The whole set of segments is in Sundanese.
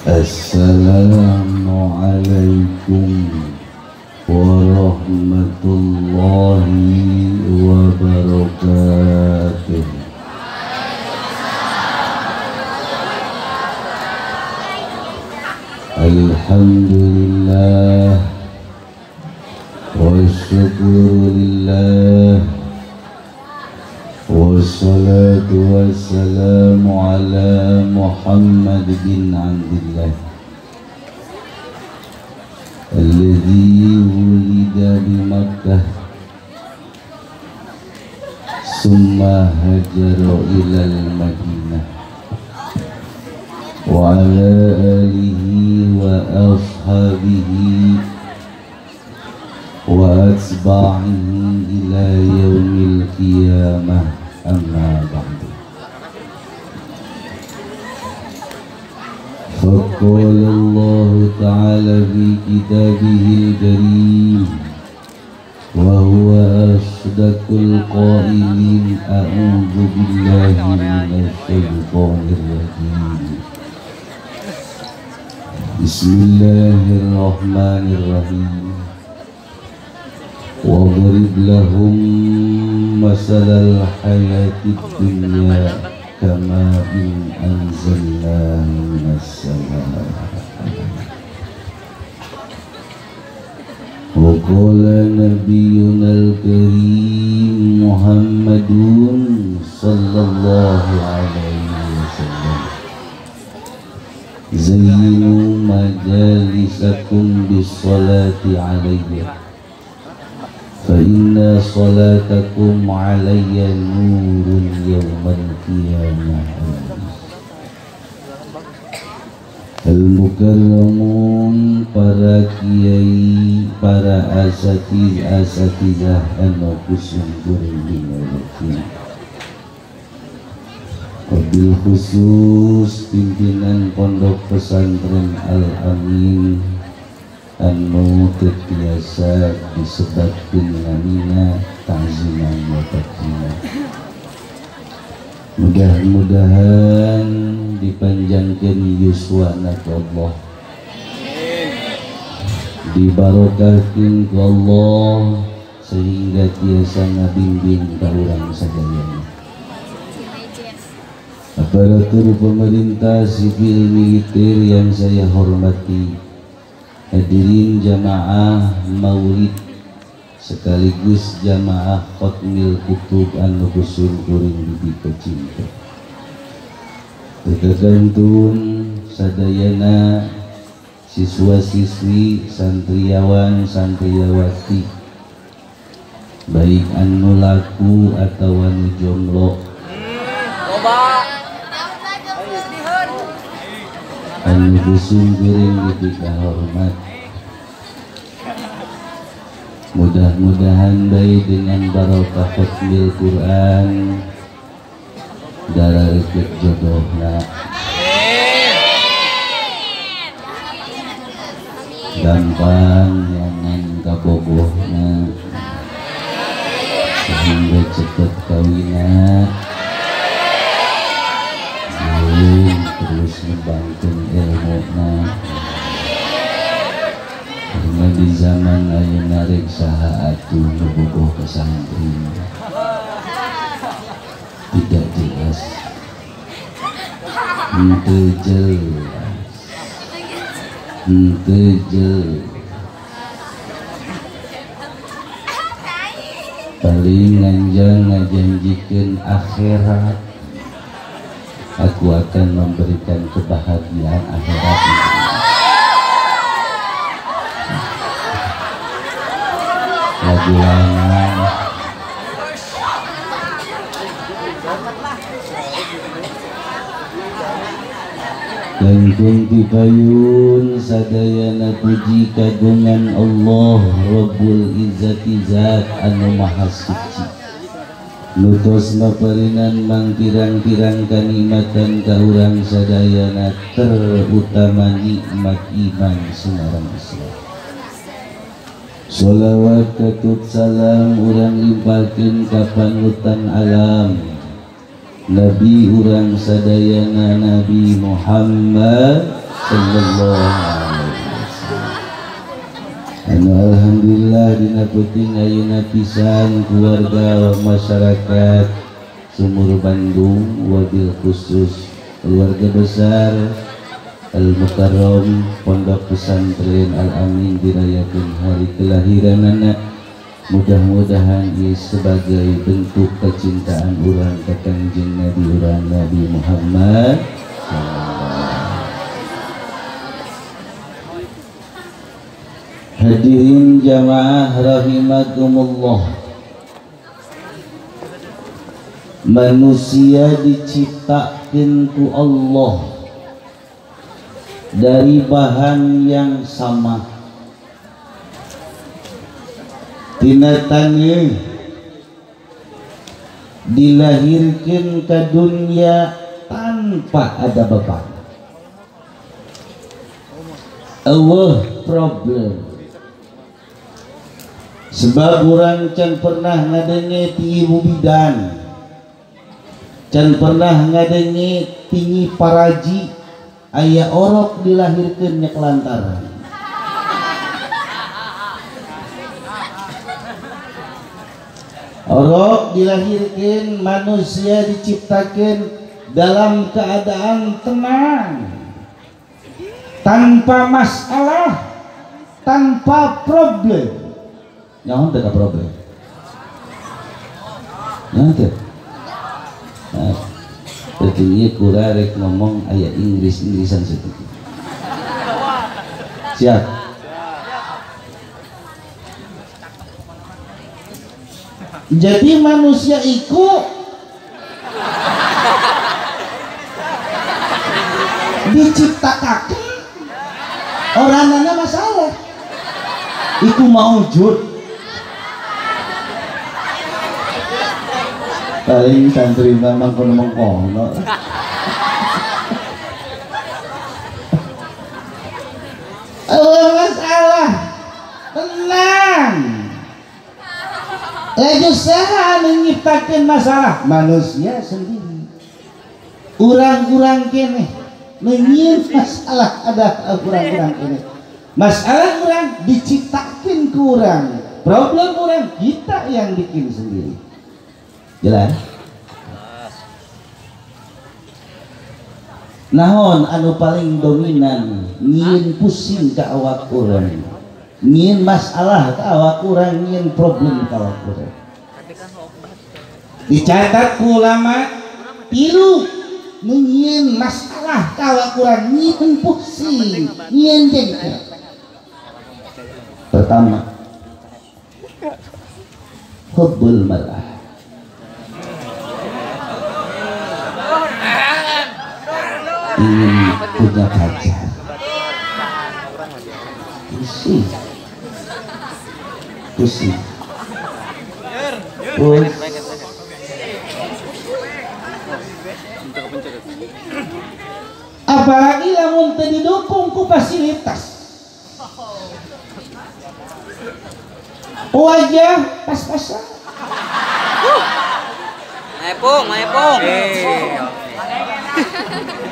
Assalamualaikum warahmatullahi wabarakatuh. Alhamdulillah wasyukurulillah wassalatu wassalamu ala Muhammad bin Abdillah alladhi wulida bi Makkah summa hajara ilal Madinah wa ala alihi wa ashabihi wa atba'ihi ila yaumil qiyamah, amma ba'du. فقال الله تعالى في كتابه الكريم وهو أصدق القائلين: أعوذ بالله من الشيطان الرجيم، بسم الله الرحمن الرحيم. واضرب لهم مثل الحياة الدنيا كماء أنزلناه من السماء. وقال نبينا الكريم محمد صلى الله عليه وسلم: زينوا مجالسكم بالصلاة علي فإن صلاتكم علي نور يوم القيامة. Al-Mukarramun, para kiai, para asatiz, asatizah anu kusungguring dinolaki, wabil khusus pimpinan pondok pesantren Al-Amin anu teu tiasa disebatkeun namina, ta'ziman wa takziman. Mudah-mudahan dipanjangkeun yuswana ku Allah, dibarokahkeun ku Allah sehingga tiasa ngabimbing ka urang sadayana. Aparatur pemerintah sipil militer yang saya hormati, hadirin jamaah maulid sekaligus jamaah khotmil kutub anu kuring dipika cinta, terkantun sadayana siswa-siswi, santriawan, santriawati, baik anu laku atau anu jomblo, anu kuring dipika hormat. Mudah-mudahan baik dengan barokah khotmil Quran darah reket jodohna, gampang nyangan kabogohna, sehingga cepet kawina, belum terus ngembangkeun ilmuna. Karena di zaman ayeuna rek saha atuh nu bogoh ka santri tidak jelas, henteu jelas, henteu jelas. Paling nganjang ngajanjikeun akhirat, aku akan memberikan kebahagiaan akhirat. Lagu lama. Langkung tipayun sadayana puji kagungan Allah Rabbul Izzati Zat anu maha suci, nutos maparinan mangpirang-pirang kanikmatan ka urang sadayana, terutama nikmat iman sinareng Islam. Sholawat katut salam urang limpahkeun ka panutan alam Nabi urang sadayana Nabi Muhammad. sallallahu alaihi wasallam. Anu alhamdulillah dina peuting ayeuna pisan keluarga masyarakat Sumur Bandung wabil khusus keluarga besar Al Mukarram Pondok Pesantren Al Amin dirayakan hari kelahiran anak. Mudah-mudahan ia sebagai bentuk kecintaan urang ka Kangjeng Nabi urang Nabi Muhammad. Hadirin jamaah rahimakumullah. Manusia diciptakan ku Allah dari bahan yang sama. Tina taneuh dilahirkan ke dunia tanpa ada beban. Allah problem. Sebab urang can pernah ngadenge ti ibu bidan, can pernah ngadenge tingi paraji, aya orok dilahirkeun nya kelantaran. Orok dilahirkan, manusia diciptakan dalam keadaan tenang, tanpa masalah, tanpa problem. Nyaho teu problem? Nyaho teu? Nah, penting ieu kura rek ngomong aya Inggris-Inggrisan saeutik. Siap? Jadi manusia itu diciptakan orangnya masalah. Iku maujud. Paling santri memang kono mengkono. Allah masalah, tenang. Laju saha menyiptakan masalah manusia sendiri. Urang-urang kene menyieun masalah ada urang-urang kene. Masalah urang diciptakan ke urang, problem urang kita yang bikin sendiri. Jelas? Naon anu paling dominan nyieun pusing ka awak urang, nyieun masalah ka awak urang, nyieun problem ka awak urang. Dicatat ku ulama tilu nyieun masalah ka awak urang, nyieun pusing, nyieun jengkel. Pertama, hubbul mar'ah. Ingin punya pacar. Pusing. Pusing. Pusing. Apalagi lamun teu didukung ku fasilitas. Wajah pas-pasan. Maepung, maepung.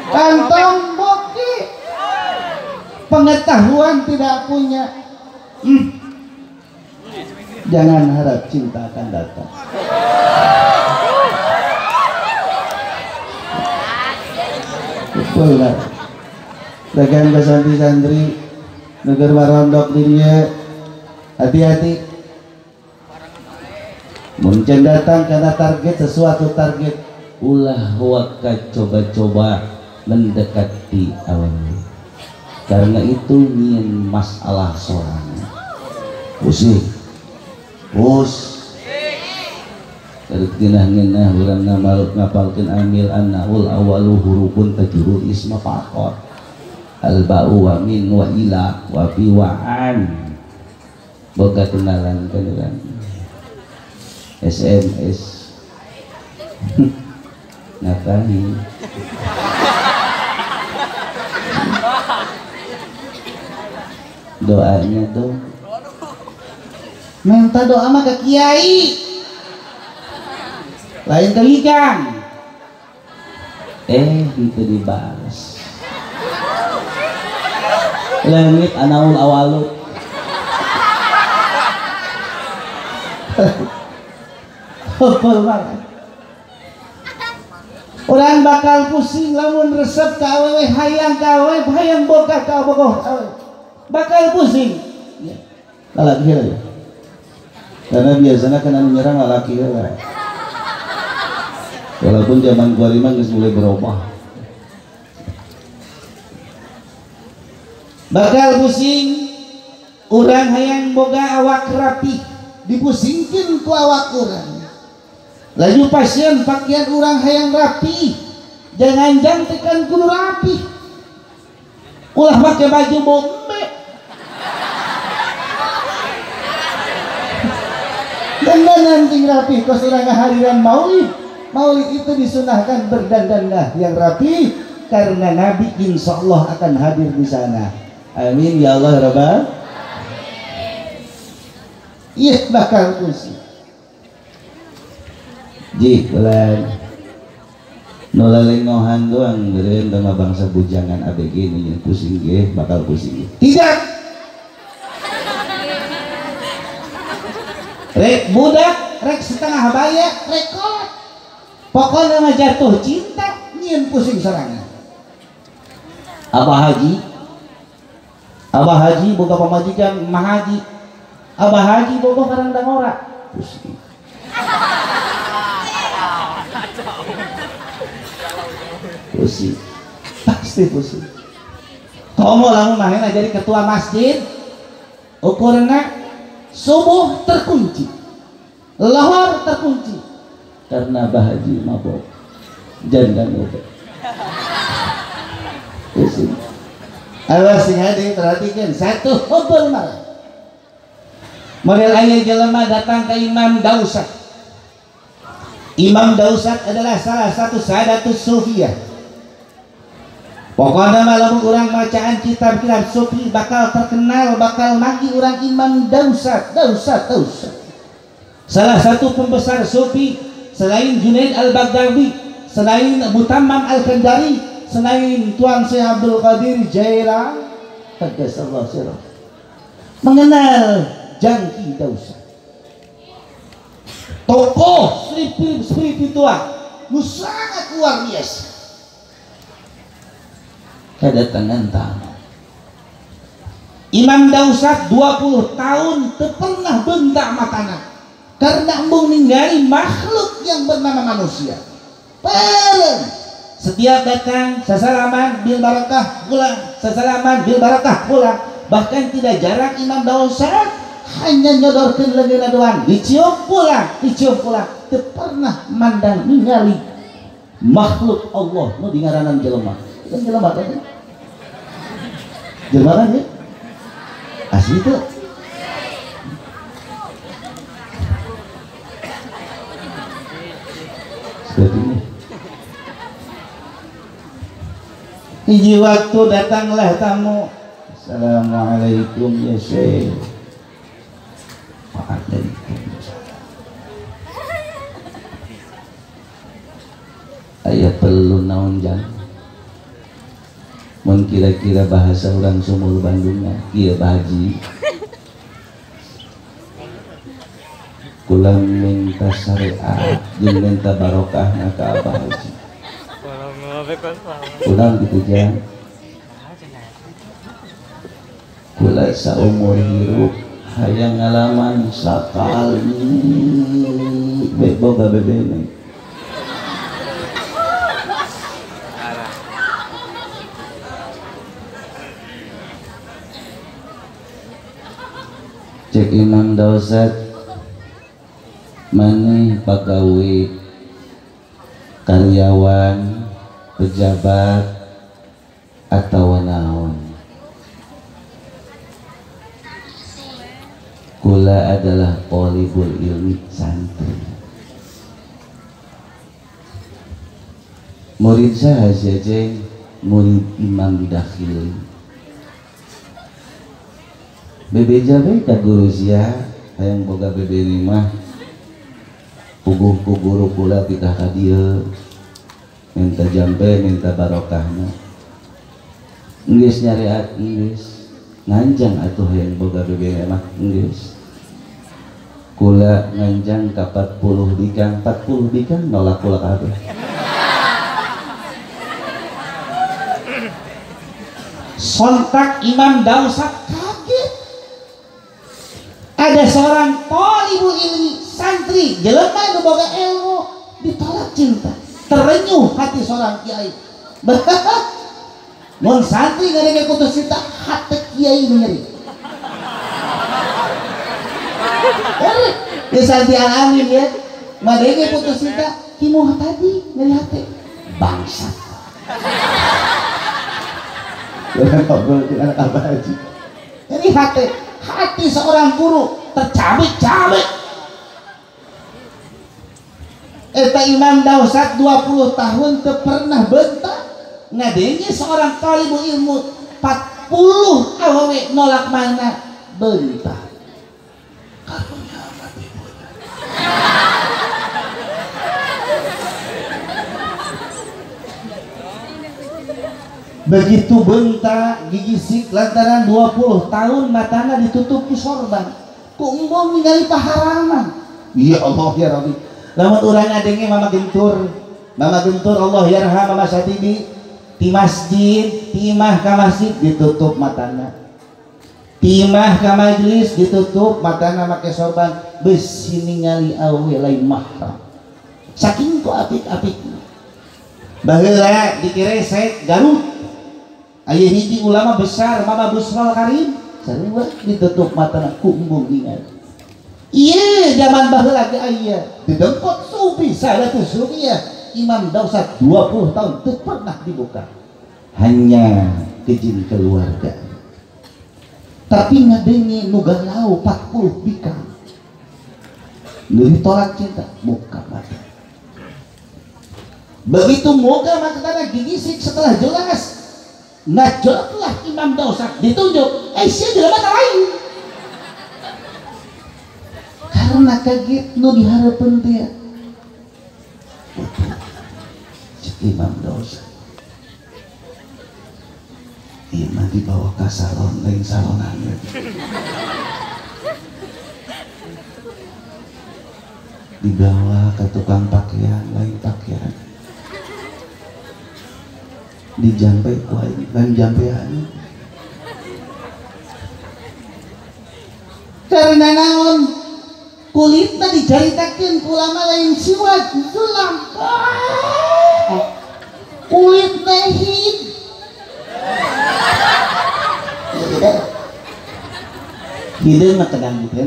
Kantong boki, pengetahuan tidak punya. Jangan harap cinta akan datang. Betul lah. Dagang ke santri-santri negeri marondok dirinya, hati-hati. Mungkin datang karena target sesuatu target. Ulah waka coba-coba mendekati awal, karena itu ingin masalah seorang. Pusing, pus. Dari ngenah-ngenah urang ngamaluk ngapalkeun amil annaul awalu hurufun tajrur isma faqat al ba'u wa min wa ila wa fi wa an. Boga kenalan kan urang SMS ngapain doanya tuh, minta doa mah ke kiai, lain ke ikan. Itu dibalas. Langit anaul awalu. Heupeul banget. Orang bakal pusing lamun resep ka awewe hayang ka awewe hayang boga ka bogoh awewe. Bakal pusing. Ya. Lalaki heula ya. Karena biasanya kan anu nyerang lalaki heula. Walaupun zaman gua lima geus mulai berubah. Bakal pusing urang hayang boga awak rapi, dipusingkeun ku awak urang. Laju pasien pakaian urang hayang rapi, jangan jantikan kudu rapi. Ulah pakai baju bombe. Dandanan ting rapi kos urang ngahadiran maulid. Maulid itu disunahkan berdandanlah yang rapi karena Nabi insya Allah akan hadir di sana. Amin ya Allah rabbal. Iya bakal pusing. Jih bulan nolalengohan doang beureun sama bangsa bujangan ABG ini pusing ge bakal pusing. Tidak. Rek budak, rek setengah baya, rek kolot. Pokoknya mah jatuh cinta nyieun pusing sorangan. Abah Haji, Abah Haji boga pamajikan Mahaji. Abah Haji boga karang dangora. Pusing. Pusing, pasti pusing. Komo lamun manehna jadi ketua masjid, ukurna subuh terkunci, lohor terkunci, karena Abah Haji mabok, janda mabok. Pusing. Awas sing hade perhatikan satu hubul marah. Model aya jelema datang ke Imam Dausat. Imam Dausat adalah salah satu sadatus sufiyah. Pokoknya malam orang bacaan kitab-kitab sufi bakal terkenal, bakal magi orang Imam Dausat, Dausat, Dausat. Salah satu pembesar sufi selain Junaid Al-Baghdadi, selain Mutammam Al-Kandari, selain Tuan Syekh Abdul Qadir Jailani, qaddasallahu sirrah. Mengenal Jangki Dausat. Tokoh spiritual sangat luar biasa. Kedatangan tamu Imam Dausat 20 tahun tak pernah bentak matana karena embung ninggali makhluk yang bernama manusia. Peleng setiap datang sesalaman bil barakah pulang, sesalaman bil barakah pulang. Bahkan tidak jarang Imam Dausat hanya nyodorkeun leungeunna doang, dicium pulang, dicium pulang. Teu pernah mandang ningali makhluk Allah nu dingaranan jelema. Kan jelema kan? Jelema kan ya? Asli tuh. Seperti ini. Hiji waktu datanglah tamu. Assalamualaikum ya Syekh. Waalaikumsalam. Aya perlu naon jang? Mun kira-kira bahasa orang Sumur Bandungnya kieu Bah Haji. Kula minta syariat jeung minta barokah ka Abah Haji. Ulang gitu jang. Kula saumur hirup hayang ngalaman sakali boga bebene. Cek Imam Dausat maneh pagawe karyawan pejabat atau naon. Kula adalah thalibul ilmi, santri. Murid saha sia ceng? Murid Imam Dakhili. Bebeja we ka guru sia hayang boga bebene mah puguh ku guru kula titah ka dieu minta jampe minta barokahna. Geus nyariat geus. Nganjang atuh hayang boga BBM mah geus. Kula nganjang ka 40 bikang, 40 bikang nolak kula kabeh. Sontak Imam Dausat kaget. Ada seorang thalibul ilmi, santri, jelema nu boga ilmu, ditolak cinta. Terenyuh hati seorang kiai. Mun santri ngadenge putus cinta, hati kiai nu nyeri. Ya santri alamin ya, ngadenge putus cinta, kimuh tadi nyeri hati. Bangsat. Ngobrol dengan anak abah haji. Jadi hati seorang guru tercabik-cabik. Eta Imam Dausat 20 tahun teu pernah bentak. Ngadenge seorang thalibul ilmu 40 awewe nolak mana bentak. Karunya mati budak. Begitu bentak gigisik lantaran 20 tahun matana ditutup ku sorban. Ku embung ningali paharaman. Ya Allah ya Rabbi. Lamun urang ngadenge Mama Gentur, Mama Gentur Allah yarham Mama Satibi di masjid, timah ka masjid ditutup matana. Timah ka majelis ditutup matana make sorban, besi ningali awe lain mahram. Saking ku apik-apikna. Baheula dikeresek Garut. Aya hiji ulama besar Mama Busral Karim, sarua ditutup matana ku embung ningali. Ieu zaman baheula ge aya didengkot sufi sadatu sufiyah. Imam Dausat 20 tahun teu pernah dibuka. Hanya kejin keluarga. Tapi ngadenge nu galau 40 bikang. Nu ditolak cinta, muka mata. Begitu muka mata gigisik setelah jelas. Najotlah Imam Dausat ditunjuk, sia jelema lain. Karena kaget nu dihareupeun teh. Imam Dausat Imam dibawa ke salon, lain salonan. Dibawa ke tukang pakaian, lain pakaian. Dijampe ku aing, lain jampean. Karena naon? Kulitna dicaritakeun ku ulama lain siwak, zulam. Kulit nehid. Hideung mah kedang teh,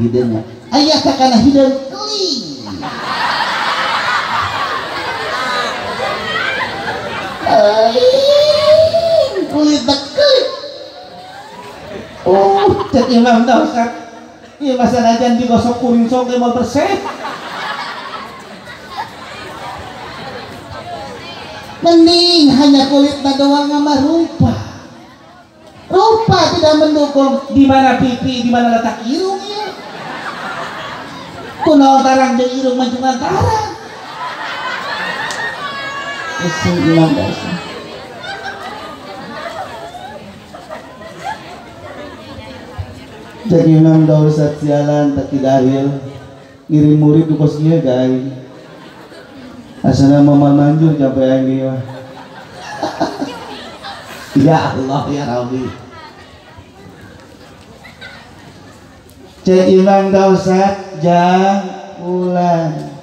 hideung mah aya ka kana hideung keling. Kulit keling. Oh, cek Imam Dausat. Ieu mah sanajan digosok kuring sok teh moal bersih. Mending hanya kulit doang sama rupa. Rupa tidak mendukung. Di mana pipi, di mana letak irungnya. Kunaon tarang jeung irung mancungan tarang. Pusing Imam Dausat. Jadi Imam Dausat sialan tak dahil ngirim murid du kos ieu gaing. Asana moal manjur sampai aing ieu mah. Ya Allah ya Rabbi. Cek Imam Dausat jang ulan.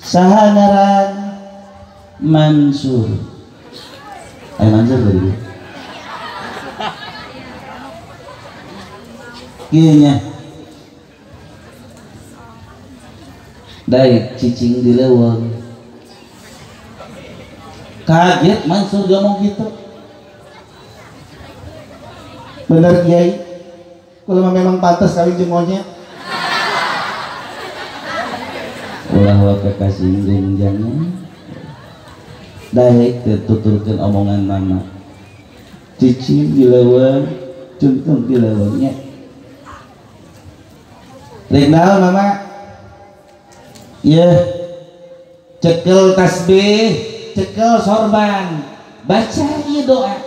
Saha ngaran Mansur. Ayo Mansur tadi. Kieu nya. Daik cicing di leuweung. Kaget Mansur ngomong gitu. Bener kiai, kalau memang pantas kawin jeung monyet. Ulah wae kasinggung jangan. Daek teu tuturkeun omongan mama. Cicing di leuweung, cungtung di leuweung nya. Rek naon mama? Yeuh, cekel tasbih, cekel sorban, baca ieu doa.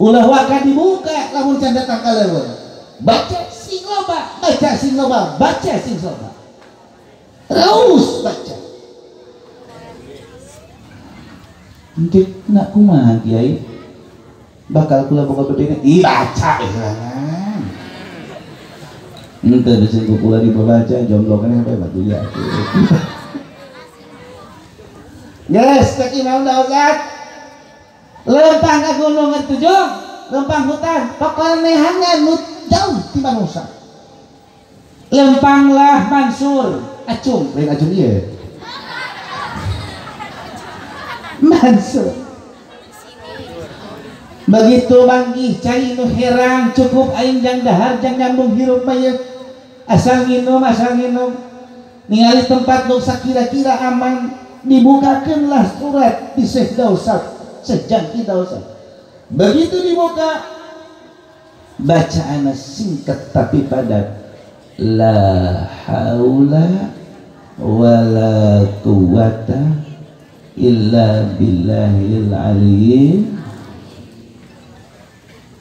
Ulah waka dibuka lamun can datang ka leuweung. Baca sing loba, baca sing loba, baca sing loba. Terus baca. Engke nak kumaha kiai? Bakal kula boga bedena. Ih baca ilangan. Henteu bisi kula dibaca jomblo keneh sampai batu ya. Yes, cek Imam Daud. Lempang ka gunung tujuh, lempang hutan, pokoknya nehangan nu jauh ti manusia. Lempanglah Mansur, acung, lain acung ieu. Mansur. Begitu manggih cai nu herang cukup aing jang dahar jang nyambung hirup mah ieu. Asal nginum, asal nginum. Ningali tempat nu sakira-kira aman, dibukakeunlah surat di Syekh Dausat, Sejangki Dausat. Begitu dibuka, bacaannya singkat tapi padat. La haula wala quwata illa billahil aliyyil.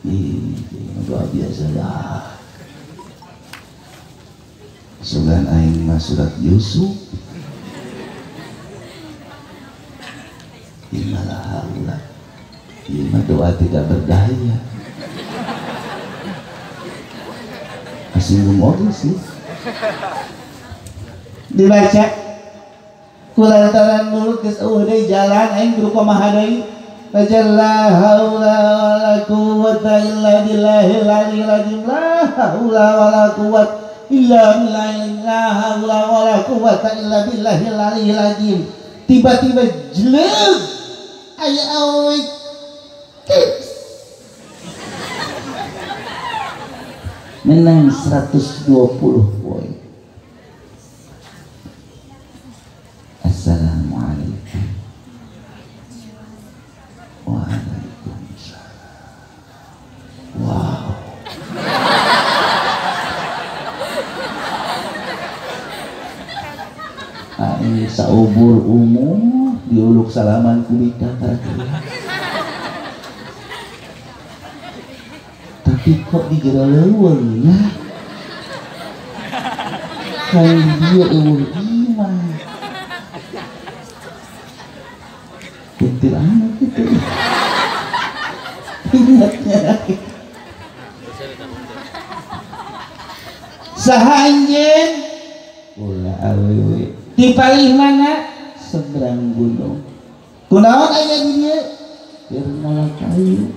Ini doa biasa lah. Sugan aing mah surat Yusuf. Inna la haula. Ini mah doa tidak berdaya. Kasinggung oge sih. Dibaca kulantaran mulut geus eueuh deui jalan aing kudu kumaha deui. Baca la haula wala quwata illa billahil aliyyil azim. La haula wala quwata illa billah. La haula wala quwata illa billahil aliyyil azim. Tiba-tiba jelek aya awewe menang 120 poin. Assalamualaikum. Waalaikumsalam. Wow. Aing saubur umur diuluk salaman ku bika karakira. Tapi kok di jero leuweung ya? Kayak dia eueuh imah. Kuntilanak gitu. Ingatnya. Saha anjeun? Ulah awewe. Di palih mana? Seberang gunung. Kunaon aya di dieu? Keur ngala kayu.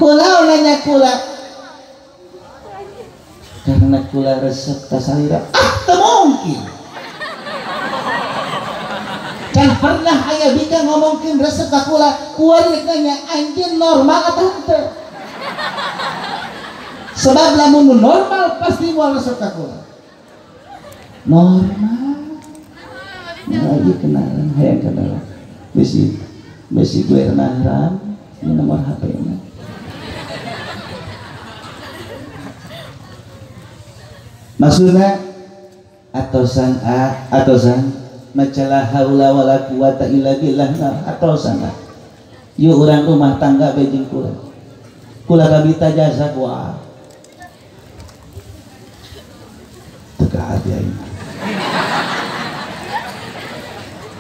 Kula nanya kula. Karena kula resep ka salira. Ah, teu mungkin. Kan pernah aya bika ngomongkeun resep ka kula, kuari nanya anjeun normal atau henteu? Sebab lamun nu normal pasti moal resep ka kula. Normal. Nah, ieu kenalan hayang kenalan. Bisi bisi gue mahram, ini nomor HP-na. Maksudnya atosan a atosan macalah haula wala quwata illa billah atosan a. Yuk urang rumah tangga bejing kula. Kula kabita jasa kuah. Teka hati aing.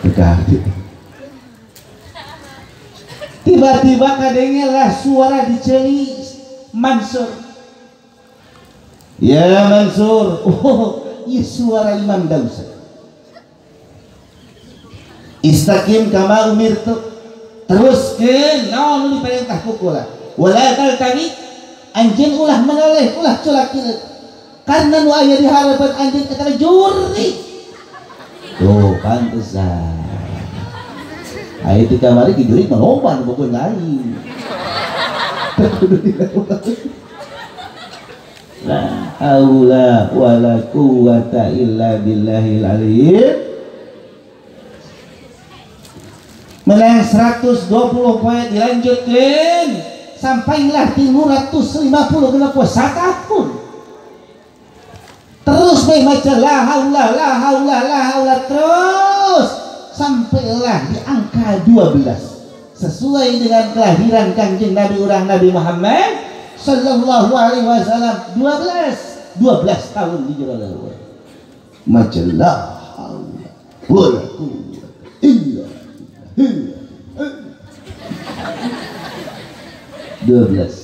Teka hati. Tiba-tiba kadengelah suara diceli Mansur. Ya Mansur, oh, ini suara Imam Dausat. Istaqim kama umirtu. Teruskeun naon nu diperintah ku kula. Wala taltami, anjeun ulah menoleh, ulah culak kileut. Karena nu aya di harapan anjeun eta jurig. Tuh, pantesan. Aya di kamari ki jurig mah loba nu bogoh lain. La haula wala quwata illa billahil aliyyil. Menang 120 poin dilanjutkan sampailah 350 genep poe satahun. Terus bae maca la haula la haula la haula terus sampailah di angka 12 sesuai dengan kelahiran Kanjeng Nabi urang Nabi Muhammad sallallahu alaihi wasallam 12 tahun di jero leuweung. Majalah haula wala quwwata illa billah. 12.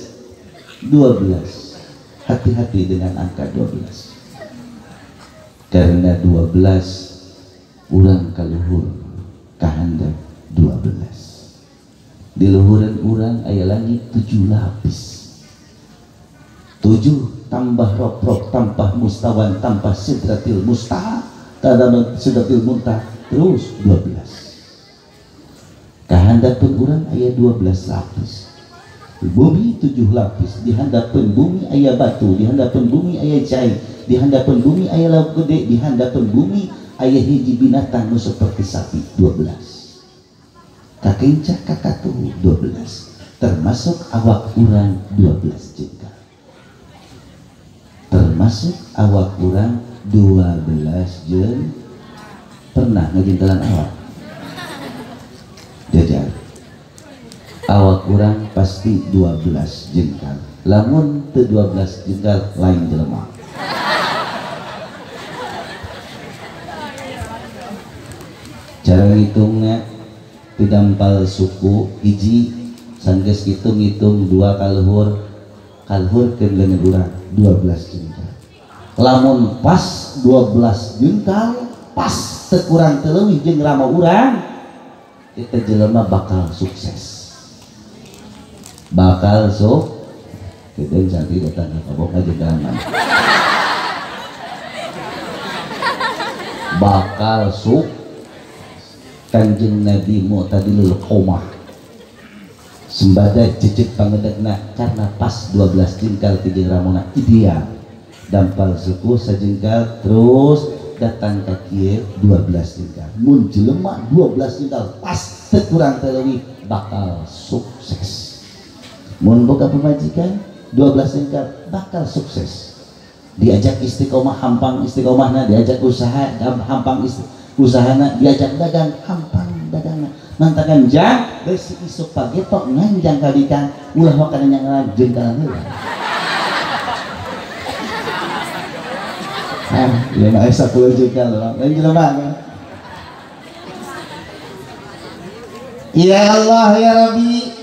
Hati-hati dengan angka 12. Karena 12 urang kaluhur kahandap 12. Di luhuran urang aya langit 7 lapis. 7 tambah roprok, tambah mustawan, tambah sidratil mustaha, tambah sidratil muntah, terus 12. Kahandapeun urang aya 12 lapis. Bumi 7 lapis, di handapeun bumi aya batu, di handapeun bumi aya cai, di handapeun bumi aya laut gede, di handapeun bumi aya hiji binatang nu seperti sapi 12. Kakenca kakatuh 12, termasuk awak urang 12 jengkal. Termasuk awak urang 12 jeng. Pernah ngajengkalan awak? Jajar. Awak urang pasti 12 jengkal. Lamun teu 12 jengkal lain jelema. Cara ngitungnya didampal suku hiji sanggeus kitu ngitung 2 kaluhur kaluhurkeun leungeun urang 12 jengkal. Lamun pas 12 jengkal pas teu kurang teu leuwih jeung rama urang, kita jelema bakal sukses. Bakal sok kedeung santri datang ka kabok ngajengkalan. Bakal sok Kanjeng Nabi Mu'tadilul Qomah sembada cecek pangedekna karena pas 12 jengkal ti jeung ramona ideal. Dampal suku sajengkal terus datang ka kieu 12 jengkal. Mun jelema 12 jengkal pas teu kurang teu leuwih bakal sukses. Mun boga pemajikan 12 jengkal bakal sukses. Diajak istiqomah hampang istiqomahna, diajak usaha hampang usahana, diajak dagang hampang dagangna. Mantakan jang besi isuk pagetok nganjang kadikan ulah wakana nyangalan jengkalan heula. Ah, ieu mah 10 jengkal urang. Lain jelema. Ya Allah ya Rabbi,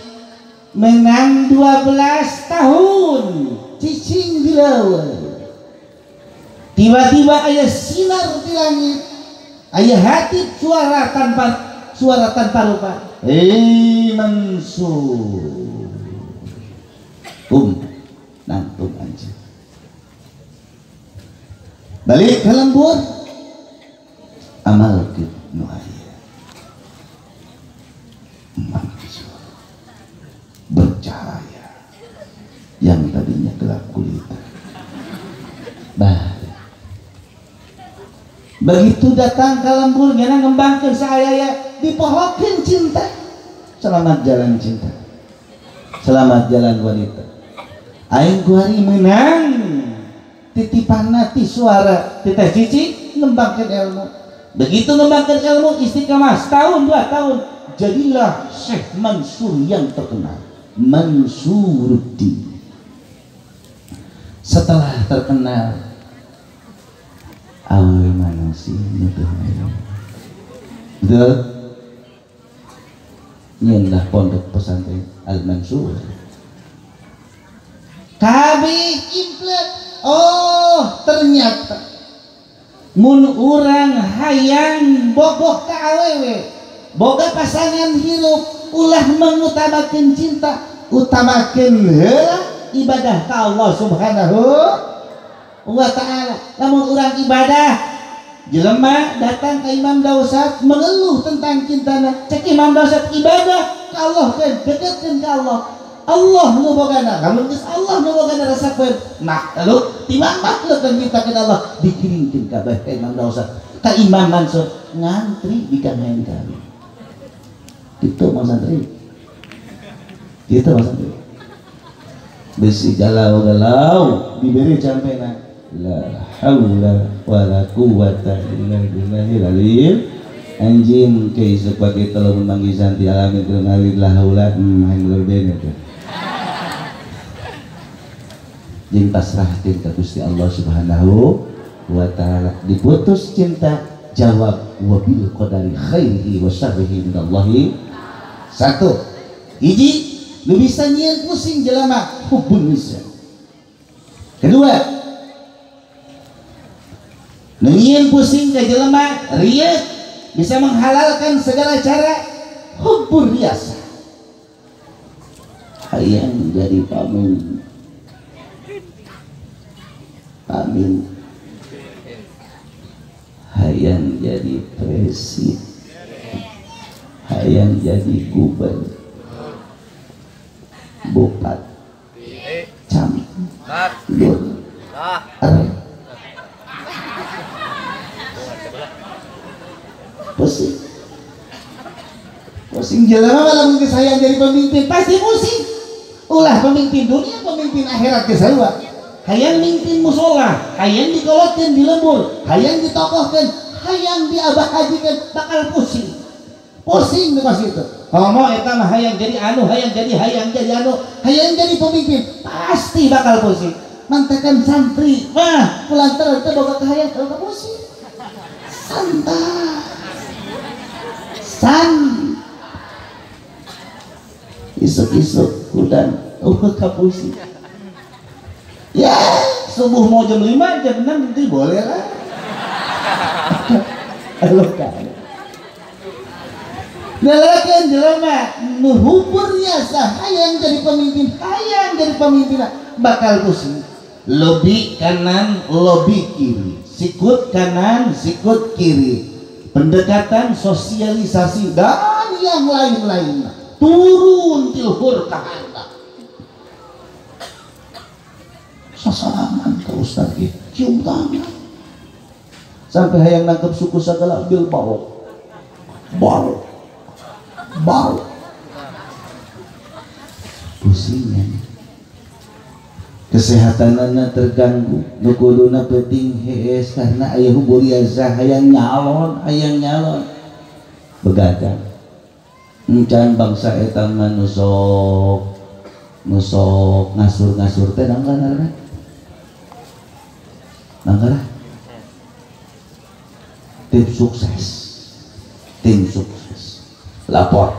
menang 12 tahun cicing di leuweung. Tiba-tiba aya sinar di langit, aya hati suara tanpa rupa. Hei Mansur, nangtung anjing. Balik ke lembur, amal ke nu aya. Mansur bercahaya yang tadinya gelap gulita. Bah, begitu datang ke lembur, ngena ngembangkeun saaya dipohokeun cinta. Selamat jalan cinta, selamat jalan wanita. Aing kuari menang titipan ti suara titeh cici ngembangkeun ilmu. Begitu ngembangkeun ilmu istiqamah setahun 2 tahun, jadilah Syekh Mansur yang terkenal, Mansuruddin. Setelah terkenal, awe mana sih nutuh ayo. Betul? Nyendah pondok pesantren Al Mansur. Kabeh implek. Oh, ternyata mun urang hayang bogoh ka awewe, boga pasangan hirup, ulah mengutamakeun cinta, utamakeun heula ibadah ka Allah Subhanahu wa ta'ala. Lamun urang ibadah, jelema datang ke Imam Dausat mengeluh tentang cintana, cek Imam Dausat ibadah ka Allah kan, deketkeun ka Allah. Allah nu bogana, lamun geus Allah nu bogana rasakeun makhluk timbang makhluk dan mintakeun Allah dikirimkeun ka bae Imam Dausat ka Imam Mansur ngantri di kang kami. Kitu Mang Santri. Kitu Mang Santri. Besi galau-galau diberi campena. La haula wala quwwata illa billahil aliyil. Anjing ke isuk pagi telu manggih santi alamin keur ngawid la haula hayang berbeda teh. Jeung pasrahkeun ka Gusti Allah Subhanahu wa taala. Diputus cinta jawab wabil qadari khairihi wa syarrihi minallahi. Satu. Hiji nu bisa nyieun pusing jelema hubbun nisa. Kedua, nu nyieun pusing ka jelema riya bisa menghalalkan segala cara hubbur riasa. Hayang jadi pamimpin. Amin. Hayang jadi presiden, hayang jadi gubernur, bupati, camat, lur, er. Pusing, pusing jelema lamun geus hayang jadi pemimpin pasti pusing. Ulah pemimpin dunia, pemimpin akhirat geus sarua. Hayang mimpin musola, hayang dikolotkeun di lembur, hayang ditokohkeun, hayang diabah hajikan, bakal pusing. Pusing di pas itu. Homo eta mah hayang jadi anu, hayang jadi anu, hayang jadi pemimpin, pasti bakal pusing. Mantakan santri, mah kulantaran teh boga kahayang kalau ka pusing. Santai. San. Isuk-isuk udan, ka pusing. Ya, subuh mau jam 5, jam 6 nanti boleh lah. Halo kan. Lalakan jelema nu hubur biasa hayang jadi pemimpin, hayang jadi pemimpin bakal pusing. Lobi kanan, lobi kiri, sikut kanan, sikut kiri. Pendekatan sosialisasi dan yang lain-lain turun tilhur ka handap. Sasalaman ke ustaz ge cium tangan sampai hayang nangkep suku segala bil bau bau bau pusingnya kesehatanana terganggu nu kuduna penting hees karena aya huburiazah hayang nyalon begadang encan bangsa eta mah nu sok ngasur-ngasur teh nangka Nangkara tim sukses, lapor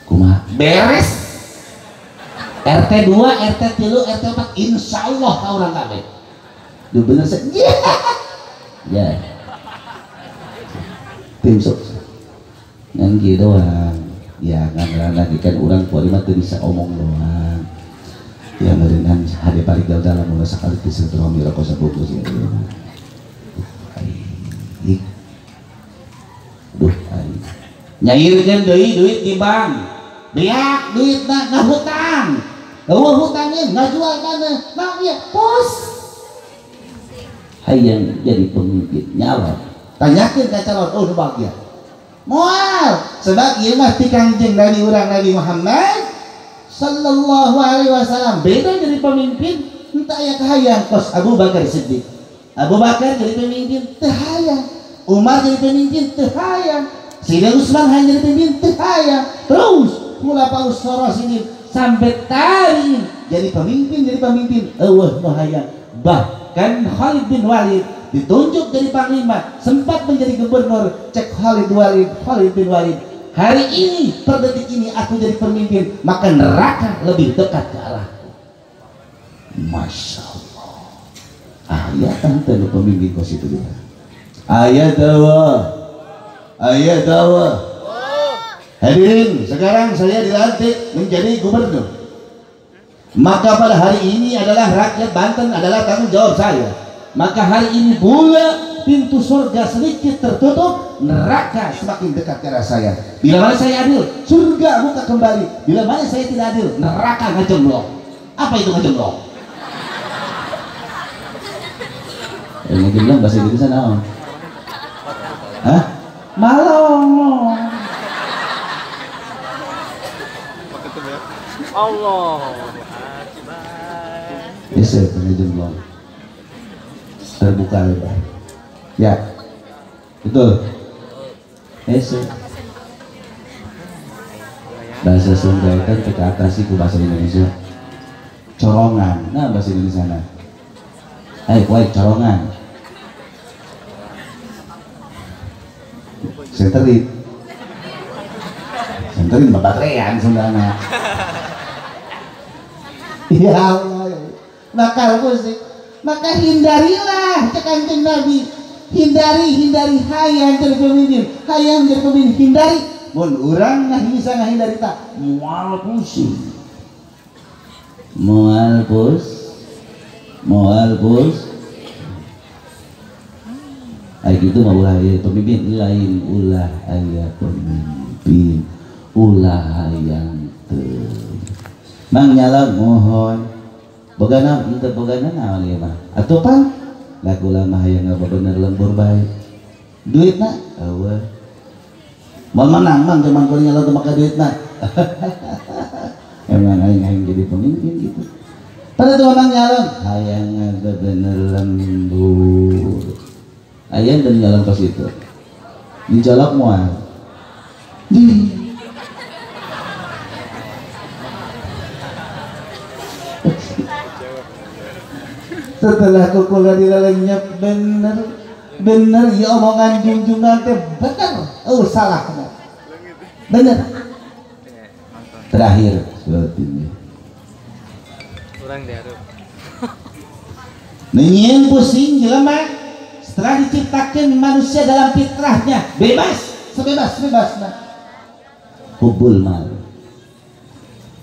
kumaha beres RT 2, RT 3, RT 4 insya Allah ka urang kabeh. Duh bener sih. Ya. Tim sukses ngan kieu doang. Ya ngan lagi kan urang kuari mah teu bisa omong doang. Ya meureunan hade parigal dalam ulah sakali teh silaturahmi rokok sabungkus ya. Duh aing. Nyairkeun deui duit di bank. Beak duitna ngahutang. Eueuh hutangeun ngajual tanah. Naon ieu? Pus. Hayang jadi pemimpin nyalon. Tanyakeun ka calon, oh nu bahagia. Moal, sebab ieu mah ti Kangjeng Nabi urang Nabi Muhammad sallallahu alaihi wasallam. Beda jadi pemimpin entah aya kahayang kos Abu Bakar Siddiq. Abu Bakar jadi pemimpin teu hayang, Umar jadi pemimpin teu hayang, Sayyidina Utsman hayang jadi pemimpin teu hayang. Terus Khulafaur Rasyidin sampai tabiin jadi pemimpin eueuh nu hayang. Bahkan Khalid bin Walid ditunjuk jadi panglima, sempat menjadi gubernur. Cek Khalid bin Walid, hari ini per detik ini aku jadi pemimpin, maka neraka lebih dekat ke arahku. Masya Allah. Ayat tante lu pemimpin kos itu juga. Ayat Allah, ayat Allah. Hadirin, sekarang saya dilantik menjadi gubernur. Maka pada hari ini adalah rakyat Banten adalah tanggung jawab saya. Maka hari ini pula pintu surga sedikit tertutup, neraka semakin dekat ke arah saya. Bila mana saya adil, surga buka kembali. Bila mana saya tidak adil, neraka ngejemblok. Apa itu ngejemblok? Ngejemblok bahasa Indonesia naon? Hah? Malong. Allah. Bisa ngejemblok. Terbuka lebar. Ya. Betul. Hese. Bahasa Sunda itu kita atasi ke bahasa Indonesia. Corongan. Nah bahasa Indonesia nah. Ayo kuai corongan. Senterin. Senterin babatrean Sundana. Ya Allah. Bakal pusing. Maka hindarilah cek Kanjeng Nabi. Hindari hayang jadi pemimpin, hayang jadi pemimpin, hindari. Mun urang nah bisa ngahindari tak moal pusing. Moal pus. Moal pus. Ay gitu mah ulah aya pemimpin lain ulah aya pemimpin, ulah hayang teu. Mang nyalon mohon. Bogana henteu bogana naon ieu mah. Atuh pan lagu lama hayang ngabener lembur bae. Duitna eueuh. Mun menang mang cuman kuring nyalon teu make duitna. Emang aing hayang jadi pemimpin gitu. Pada tuh mang nyalon hayang ngabener lembur. Ayang dan nyalon ke situ. Dicolok moal. Setelah kukula dilelenyap bener bener ya omongan junjungan teh bener. Oh salah bener. Terakhir seperti ini. Kurang diaruh. Nyin pusing jelema. Setelah diciptakan manusia dalam fitrahnya bebas, sebebas-bebasnya. Hubul mal,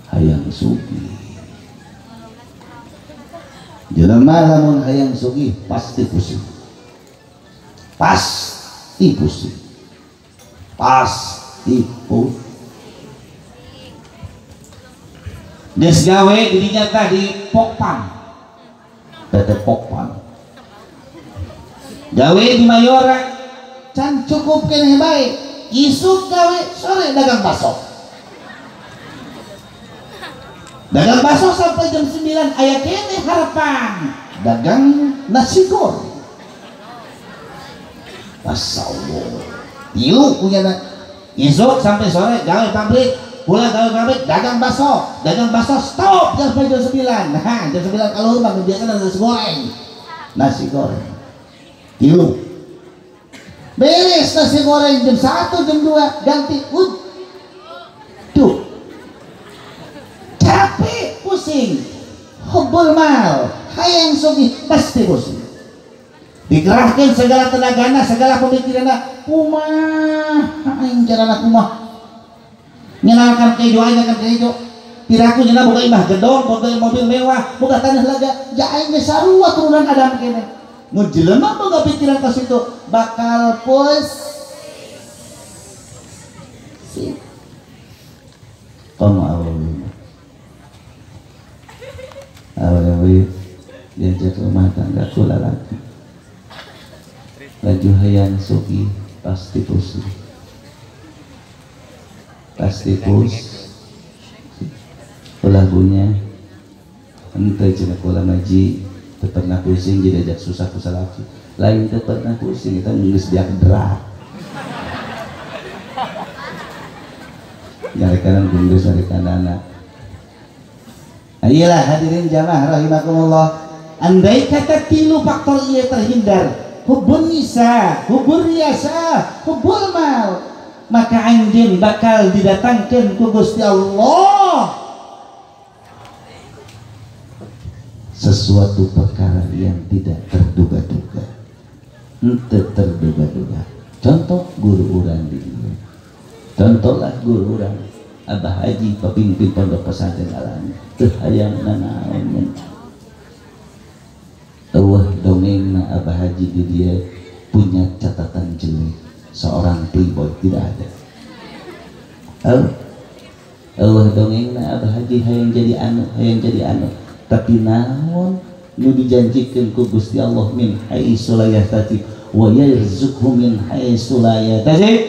hayang sugih. Jelema lamun hayang sugih pasti pusing, pasti pusing, pasti pusing. Geus gawe didinya tah di Pokpan, PT Pokpan. Gawe di Mayora can cukup keneh bae, isuk gawe sore dagang bakso. Dagang bakso sampai jam 9 aya keneh harapan dagang nasi goreng. Masyaallah. Tilu punya isuk sampai sore gawe pabrik, pulang gawe pabrik dagang bakso stop sampai jam 9. Nah, jam 9 kalau rumah biasa nasi goreng. Nasi goreng. Tilu beres nasi goreng jam 1 jam 2 ganti tuh capek pusing. Hubbul mal hayang sugih pasti pusing. Dikerahkan segala tenagana segala pemikiranna kumaha aing carana kumaha nyenangkan kejo aing kan kejo piraku nyeuna boga imah gedong boga mobil mewah boga tanah lega ja aing geus sarua turunan Adam keneh. Mun jelema boga pikiran ka situ bakal pusing. Komo awewe. Awewe diajak rumah tangga ku lalaki. Laju hayang sugih pasti pusing. Pasti pusing. Ulah punya henteu cenah kula maji teu pernah pusing jadi ajak susah ku salaki. Lain teu pernah pusing eta geus diak derak. Nyari kanan geus nyari kanana. Ayolah hadirin jamaah rahimakumullah. Andai kata tilu faktor ieu terhindar, hubbun nisa, hubbur riasa, hubbul mal, maka anjeun bakal didatangkeun ku Gusti Allah sesuatu perkara yang tidak terduga-duga. Henteu terduga-duga. Contoh guru urang di dieu. Contohlah guru urang Abah Haji pemimpin pondok pesantren Alami. Teu hayang nanaon. Eueuh dongengna Abah Haji di dieu punya catatan jelek seorang playboy tidak ada. Eueuh dongengna Abah Haji hayang jadi anu, hayang jadi anu. Tapi naon nu dijanjikeun ku Gusti Allah min haitsu la yahtasib wa yarzuqhu min haitsu la yahtasib,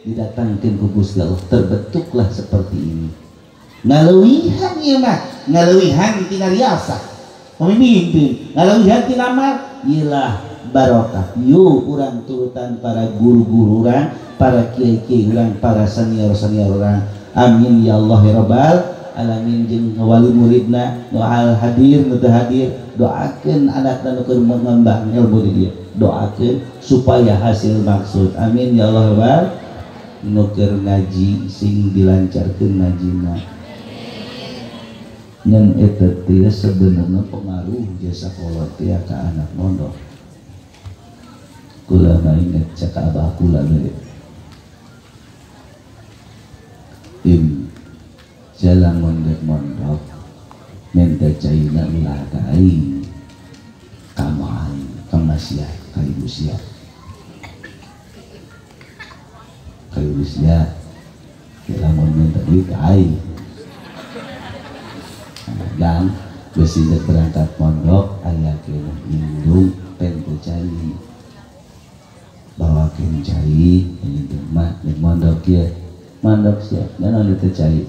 didatangkeun ku Gusti Allah terbentuklah seperti ini. Ngaleuwihan ieu mah, ngaleuwihan tina riasa pemimpin, ngaleuwihan tina mal, ilah barokah. Yuk urang turutan para guru-guru urang, para kiai-kiai urang, para senior-senior urang. Amin ya Allah ya rabbal alamin. Jeung wali muridna nu hadir nu teu hadir, doakeun anakna nu keur mengembang ilmu di dieu, doakeun supaya hasil maksud. Amin ya Allah ya rabbal. Nu keur ngaji sing dilancarkeun ngajina. Ngan eta teh sebenarnya pengaruh jasa kolot teh ka anak mondok. Kula mah inget cek abah kula deui. Im jalan mondok mondok minta caina ulah ka aing ka aing ka masia ka ibu sia ka ibu sia lamun minta duit ka aing. Dan besi berangkat pondok aya keneh indung pente cai bawakeun cai indung mah di mondok ieu mondok sia dan teu cai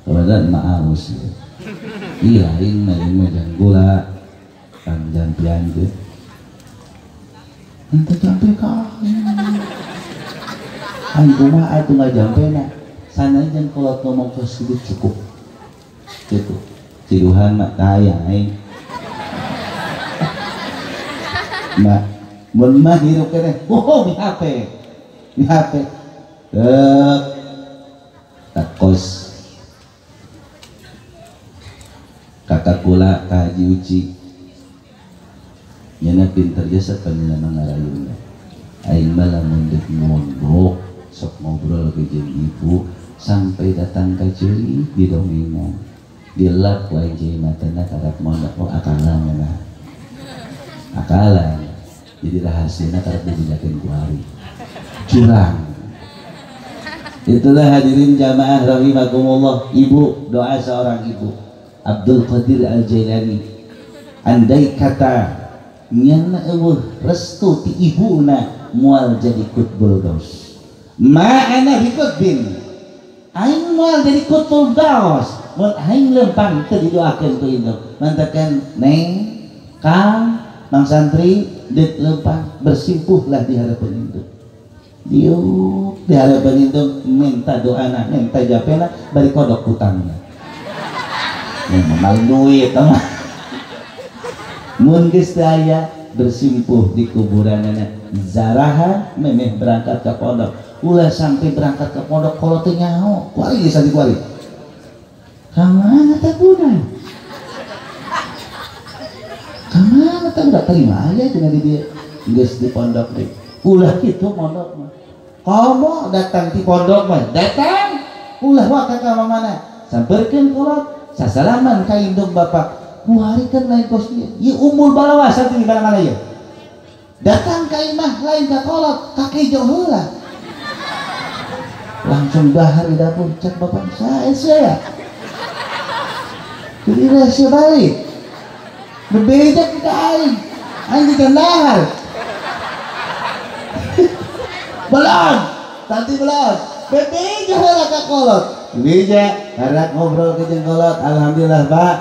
kebetulan mah aus ieu lain mah ieu mah jang gula jampian teh henteu jampe ka aing kumaha atuh ngajampena sanajan kolot ngomong kos kitu cukup cukup ciduhan mak kaya aing mak mun mah hirup keneh oh di HP tek takos kakak kula ka Haji Uci nyana pinter jasa panjenengan ngarayuna aing mah lamun deuk mondok sok ngobrol ke jeung ibu sampai datang ka ceuri di dongengan dilap ku aing cai matana karak mondok oh akalan mah akalan jadi rahasiana karak dibejakeun ku ari curang. Itulah hadirin jamaah rahimakumullah, ibu, doa seorang ibu Abdul Qadir Al-Jailani andai kata nyana eueuh restu ti ibuna moal jadi qutbul gaus. Ma ana bi qutbin, aing moal jadi qutbul gaus mun aing lempang teu didoakeun ku indung. Mantakan neng kang mang santri deuk lempang bersimpuhlah di hadapan indung. Diuk di hadapan indung minta doana, minta japena bari kodok hutangna. Maling duit mah. Mun geus teu aya bersimpuh di kuburanana zarahan memeh berangkat ke pondok. Ulah sampai berangkat ke pondok kalau teu nyaho, kuari geus santri kuari. Kamana teh budak? Kamana teh budak terima aja cenah di dieu. Geus di pondok deui. Ulah kitu pondok mah. Komo datang di pondok mah, datang ulah waka ka mana? Samperkeun kolot, sasalaman ka indung bapak. Kuari kan lain kos ieu. Ieu umul balawasan di mana-mana ieu. Datang ka imah lain ka kolot, ka kejo heula. Langsung dahar di dapur cek bapak saya. Jadi rahasia balik. Berbeda kita aing. Aing kita dahar. Belum, tadi belum. Bebeja heula ka kolot. Bebeja karena ngobrol ke jeung kolot. Alhamdulillah Pak.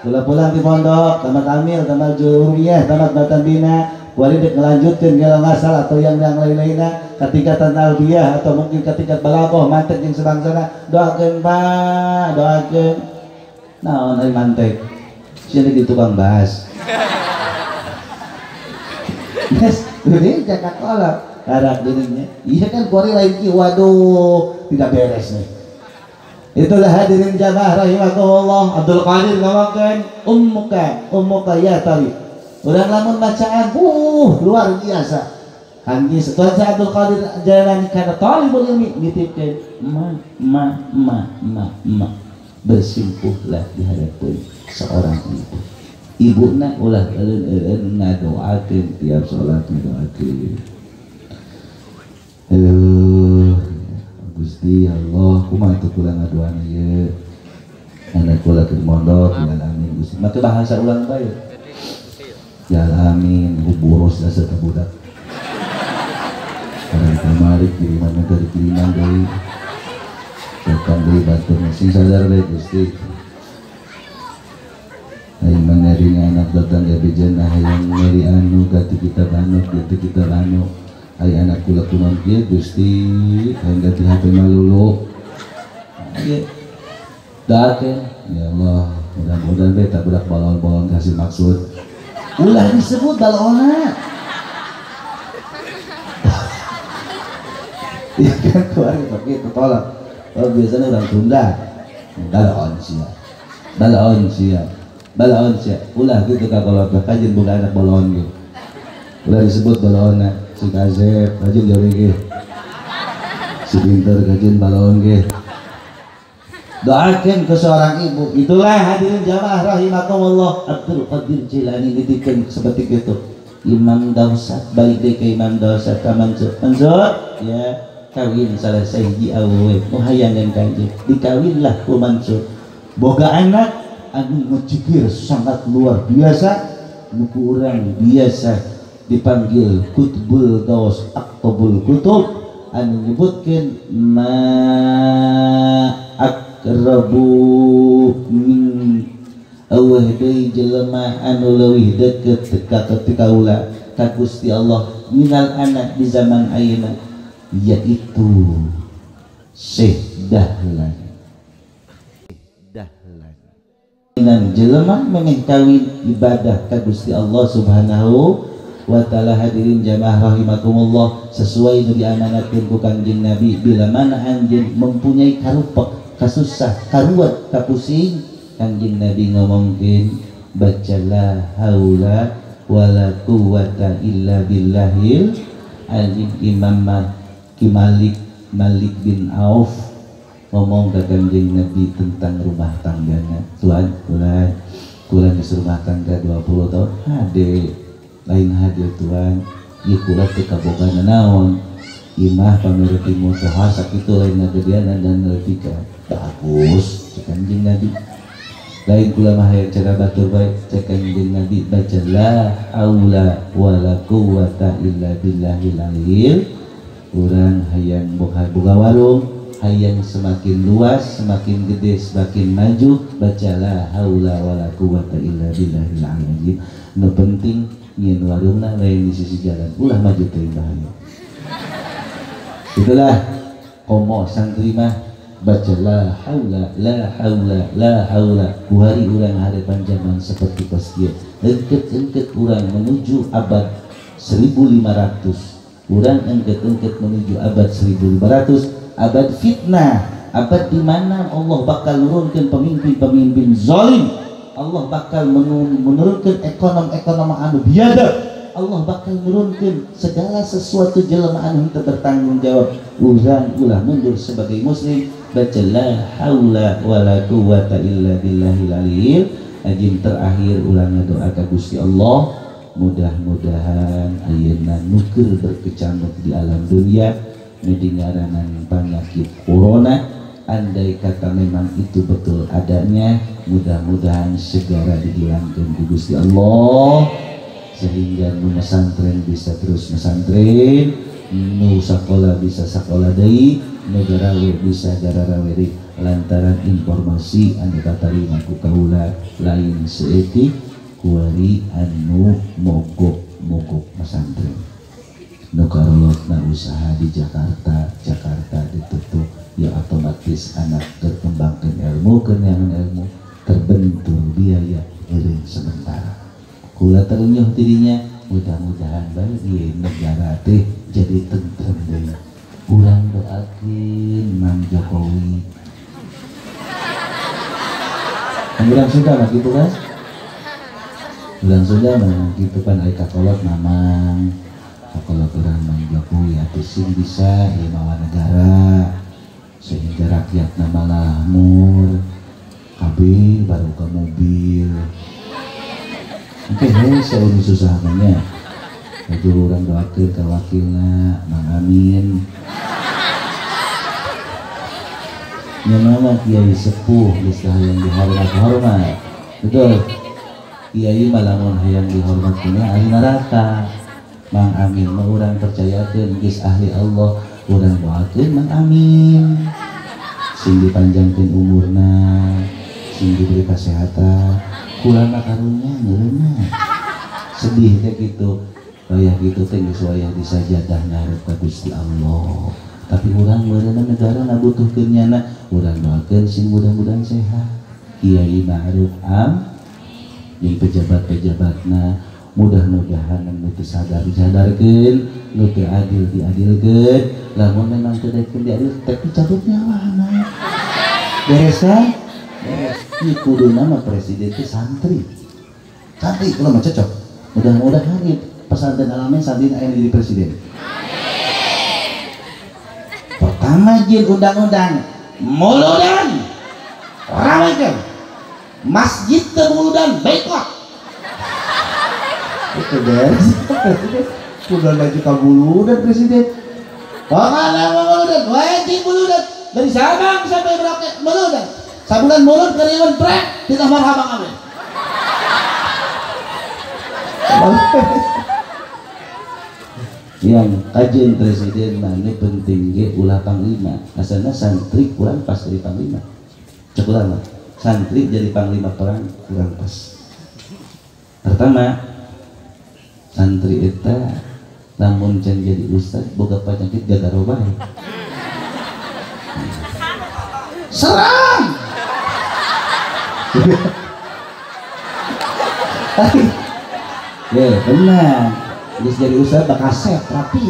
Kula pulang di pondok, tamat amil, tamat jurumiyah, tamat batan bina. Kuari dek ngelanjutkeun gelang ngasal atau yang lain-lainna ka tingkatan albiah atau mungkin ka tingkat balaghah mantek jeung sebangsana. Doakeun Pak, doakeun. Naon ari mantek? Sia di tukang bahas. Yes, bebeja ka kolot. Karak dirinya. Iya kan kuari lain ki, waduh, tidak beres nih. Itulah hadirin jamaah rahimakumullah. Abdul Qadir ngomongkeun ummuka, ummuka ya tali. Urang lamun bacaan, luar biasa. Kangge Tuan Abdul Qadir Jailani kana talibul ilmi nitipkeun ma ma ma ma ma. Bersimpuhlah di hadapan seorang ibu. Ibuna ulah eureun-eureun ngadoakeun tiap salat ngadoakeun. Gusti Allah, kumaha teu kula ngadoana ieu? Anak kula keur mondok, ya amin Gusti. Make bahasa ulang bae. Ya amin, boros asa teh budak. Orang kamari kiriman dari kiriman deui. Datang deui batur sing sadar bae Gusti. Aing mangarinya anak datang ya bejana hayang meuli anu ganti kitab anu ganti kitab anu. Ari anak kula kunaon kieu Gusti hayang ganti HP malulu. Ieu doakeun ya Allah, mudah-mudahan beta budak balon-balon kasih maksud. Ulah disebut balona. Ya kan keluarga tapi itu tolak. Kalau biasanya orang Sunda balon sia. Balon sia. Balon sia. Ulah gitu ka kalau kajian bukan anak balon gitu. Ulah disebut balona si Kazep kajian jauh ge. Si pinter kajian balon ge. Doakan ke seorang ibu. Itulah hadirin jamaah rahimakumullah. Abdul Qadir Jilani nitipkeun seperti itu. Imam Dausat balik deui ke Imam Dausat ka Mansur. Mansur ya kawin salah sahiji awewe nu hayangan kanjeng. Dikawinlah ku Mansur. Boga anak anu ngejigir sangat luar biasa, nu ku urang biasa dipanggil Qutbul Gaus Aqtabul Qutub anu nyebutkeun ma akrabu min aweh deui jelema anu leuwih deukeut ka kaula ka Gusti Allah minal anak di zaman ayeuna yaitu Syekh Dahlan. Dahlan minan jelema memeh kawin ibadah ka Gusti Allah Subhanahu wa ta'ala. Hadirin jamaah rahimakumullah, sesuai nu diamanatkeun ku Kanjeng Nabi bila mana anjeun mempunyai karupek kasusah karuat kapusing, Kanjeng Nabi ngomongkeun bacalah haula wala quwata illa billahil alim. Imam Malik Malik bin Auf ngomong ke Kanjeng Nabi tentang rumah tangganya. Tuhan, kula geus rumah tangga 20 tahun hade lain hade Tuhan, ieu kula teu kaboga naon. Imah pamerti mutoha sakitu lain ngagedeanan dan ngertika. Bagus cek Kanjeng Nabi. Lain kula mah hayang cara batur bae cek Kanjeng Nabi baca la haula wala quwata illa billahil aliyil. Urang hayang boga warung, hayang semakin luas, semakin gede, semakin maju, baca la haula wala quwata illa billahil aliyil. Nu penting nyieun warungna lain di sisi jalan, ulah maju teuing bahaya. Itulah komo santri mah baca la haula la haula la haula. Kuhari urang harapan zaman seperti pas kieu. Engket-engket urang menuju abad 1500. Urang engket-engket menuju abad 1500, abad fitnah, abad di mana Allah bakal nurunkan pemimpin-pemimpin zalim. Allah bakal menurunkan ekonom-ekonom anu biadab. Allah bakal menurunkan segala sesuatu jelema anu henteu bertanggung jawab. Urang ulah mundur sebagai muslim, baca la haula wala quwata illa billahil aliyil azim. Terakhir urang ngadoa ka Gusti Allah, mudah-mudahan ayeuna nu keur berkecamuk di alam dunia nu dingaranan penyakit corona, andai kata memang itu betul adanya, mudah-mudahan segera dihilangkan ku Gusti Allah, sehingga nu mesantren bisa terus mesantren, nu sakola bisa sakola deui, nu garawe bisa gararawe deui, lantaran informasi anu katarima ku kaula lain saeutik kuari anu mogok-mogok mesantren. Nu karolotna usaha di Jakarta, Jakarta ditutup, ya otomatis anak terkembangkan ilmu, kenyangan ilmu, terbentur biaya eureun sementara. Kula terenyuh dirinya, mudah-mudahan bagi negara teh jadi tentrem deui. Urang doakeun Mang Jokowi. Urang Sunda mah kitu kan? Urang Sunda mah kitu pan ari kakolot mamang. Kakolot urang Mang Jokowi atuh sing bisa ieu mawa negara sehingga rakyatna malah mur kabeh baru ke mobil. Oke, hei, saya susah banyak. Lagi orang doakeun ka wakilna Mang Amin. Nya mah kiai sepuh geus hayang dihormat-hormat. Betul. Kiai mah lamun hayang dihormat kunya ahli neraka. Mang Amin mah urang percayakeun geus ahli Allah, urang doakeun Mang Amin. Sing dipanjangkeun umurna, sing diberi kesehatan. Kurang karunya ngeunah. Sedih teh gitu. Wayah gitu teh geus wayah disajadah ngarep ka Gusti Allah. Tapi urang meureunna negara ngabutuhkeun nyana, urang doakeun sing mudah-mudahan sehat. Kiai Ma'ruf Am jeung pejabat-pejabatna mudah-mudahan nu teu sadar disadarkeun, nu teu adil diadilkeun. Lamun memang teu daekeun diadil teh dicabut nyawana. Beres kan? Beres. Ieu kuduna mah presiden teh santri. Santri kalau mah cocok. Mudah-mudahan ieu pesantren Alamin santri aya jadi presiden. Pertama jin undang-undang muludan ramekeun masjid teu muludan boikot. Itu beres. Presiden kudu maju ka muludan presiden. Pokokna muludan wajib muludan dari Sabang sampai Merauke muludan. Sabulan mulut kariwan brek tidak marhaba kabeh. Yang kajian presiden mana penting ge ulah panglima, asalna santri kurang pas jadi panglima. Cek ulama, santri jadi panglima perang kurang pas. Pertama, santri eta lamun can jadi ustad boga penyakit gagaro bae. Serang. Ya, tenang. Geus jadi ustad bakasep rapi.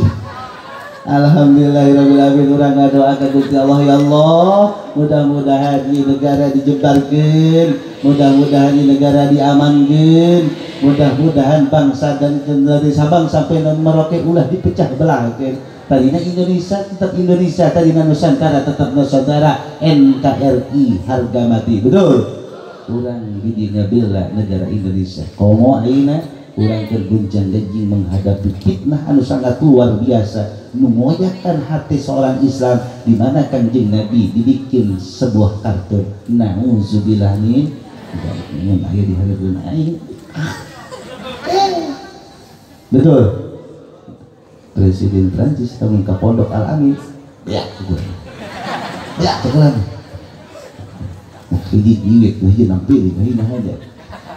Alhamdulillahirabbil alamin, urang ngadoa ka Gusti Allah, ya Allah, mudah-mudahan di negara dijebarkeun, mudah-mudahan di negara diamankeun, mudah-mudahan bangsa dan dari Sabang sampai Merauke ulah dipecah belahkeun. Tadina Indonesia tetap Indonesia, tadina Nusantara tetap Nusantara, NKRI harga mati. Betul. Urang di dieu ngabela negara Indonesia. Komo ayeuna urang terguncang-ganjing menghadapi fitnah anu sangat luar biasa, nu ngoyakkan hati seorang Islam di mana Kanjeng Nabi dibikin sebuah kartun. Nauzubillah min dzalik. Aya di hareupeun aing. Betul. Presiden Prancis tahun ke Pondok Al Amin. Ya, ya, teguran. Hiji jiwit, hiji nampil, hiji aja.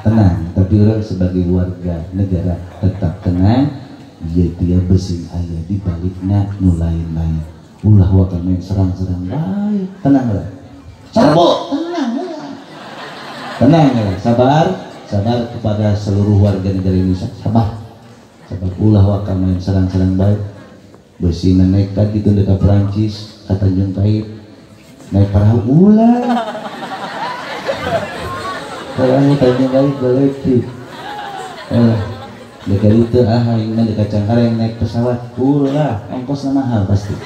Tenang, tapi orang sebagai warga negara tetap tenang. Dia dia besing ayah di baliknya nu lain-lain. Ulah waka main serang-serang baik. Tenang lah. Serbu, tenang lah. Tenang lah. Sabar, sabar kepada seluruh warga negara Indonesia. Sabar. Sabar ulah waka main serang-serang baik. Besi nekat gitu dekat Perancis, ke Tanjung Kait. Naik perahu ulah. Perahu Tanjung Kait balik. Dekat itu aing mah dekat Cengkareng naik pesawat ulah ongkosna mahal pasti.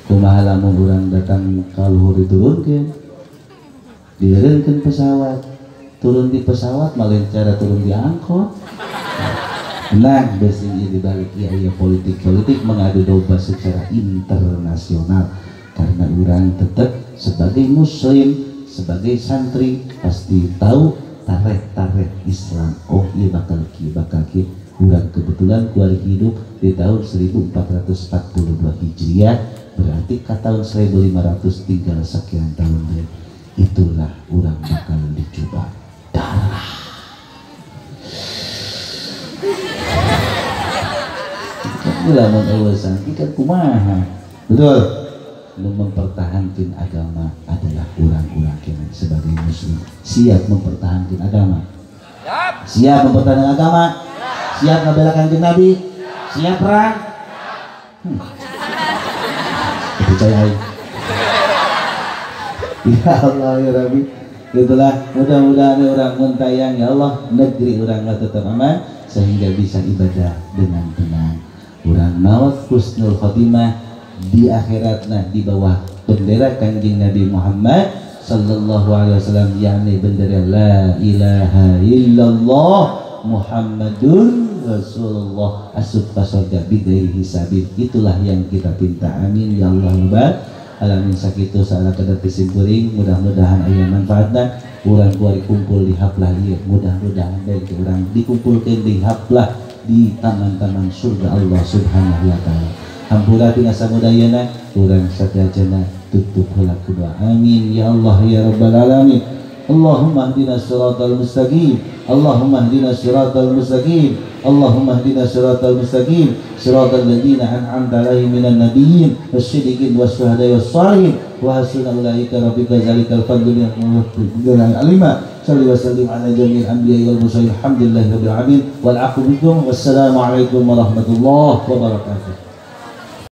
Kumaha lamun urang datang ka luhur diturunkeun. Dieureunkeun pesawat, turun di pesawat malah cara turun di angkot. Nah, besi di balik ieu aya politik-politik mengadu domba secara internasional karena urang tetap sebagai muslim, sebagai santri pasti tahu tarikh-tarikh Islam. Oh iya bakal ki, bakal ki. Urang kebetulan kuari hidup di tahun 1442 Hijriah, berarti ke tahun 1500 tinggal sekian tahun deh. Itulah urang bakal dicoba darah. Lamun eueuh santri kan kumaha. Betul. Lu mempertahankan agama adalah urang-urang kene sebagai muslim. Siap mempertahankan agama. Siap. Siap mempertahankan agama. Siap ngabela Kanjeng Nabi. Siap perang. Percaya aing. Ya Allah ya Rabbi. Itulah mudah-mudahan orang muntayang ya Allah, negeri urang tetap aman sehingga bisa ibadah dengan tenang. Urang maut husnul khotimah di akhiratna di bawah bendera Kanjeng Nabi Muhammad sallallahu alaihi wasallam, yakni bendera la ilaha illallah Muhammadur Rasulullah, asup ka surga bighairi hisabin. Itulah yang kita pinta. Amin ya Allah rabbal alamin. Sakitu salah kada simkuring, mudah-mudahan aya manfaatna. Urang kuari kumpul di haplah ieu, mudah-mudahan bae urang dikumpulkeun di haplah di taman-taman surga Allah Subhanahu wa taala. Hampura tina samudayana, urang sadayana tutup heula ku doa. Amin ya Allah ya rabbal alamin. Allahumma ihdinas siratal mustaqim. Allahumma ihdinas siratal mustaqim. Allahumma ihdinas siratal mustaqim. Siratal ladzina an'amta 'alaihim minan nabiyyin wash-shiddiqin wasyuhada'i was-shalihin wa hasuna ulaika rabbika zalikal fadlu minal alima. Salli wa sallim ala jami'il anbiya'i wal mursalin. Alhamdulillahi rabbil alamin. Wal 'afwu minkum. Wassalamu alaikum warahmatullahi wabarakatuh.